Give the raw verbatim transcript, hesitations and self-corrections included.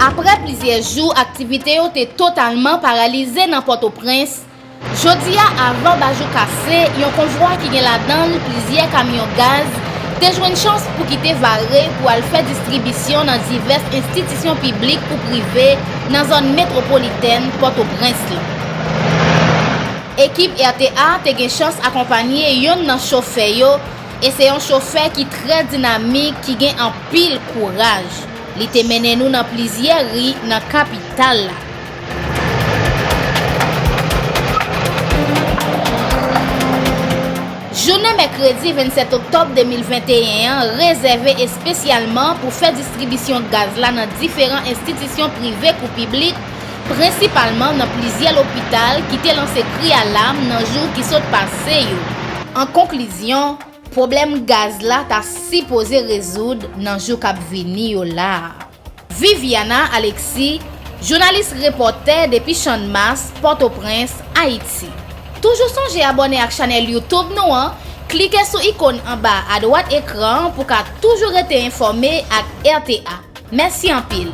Apre plizyè jou aktivite yo te totalman paralize nan Pòtoprens, jodi a, avan bajou kase, yon konvwa ki gen ladan l plizyè kamyon gaz te jwenn chans pou kite Vare pou al fè distribisyon nan divès enstitisyon piblik kou prive nan zòn metwopolitèn Pòtoprens lan. Ekip R T A te gen chans akonpanye yonn nan chofè yo, e se yon chofè ki trè dinamik, ki gen anpil kouraj. Li te mennen nou nan plizyè ri nan kapital la. Jounen mèkredi vennsèt oktòb de mil venteyen an rezève espesyalman pou fè distribisyon gaz la nan diferan enstitisyon prive kou piblik, prensipalman nan plizyè lopital ki te lanse kri alam nan jou ki sot pase yo. An konklizyon, pwoblèm gaz la ta sipoze rezoud nan jou k ap vini yo la a. Viviana Alexis, jounalis repòtè depi Channmas, Pòtoprens, Ayiti. Toujou sonje abòne ak chanèl YouTube nou an, klike sou ikòn anba adwat ekran an pou ka toujou rete enfòme ak R T A. Mèsi anpil.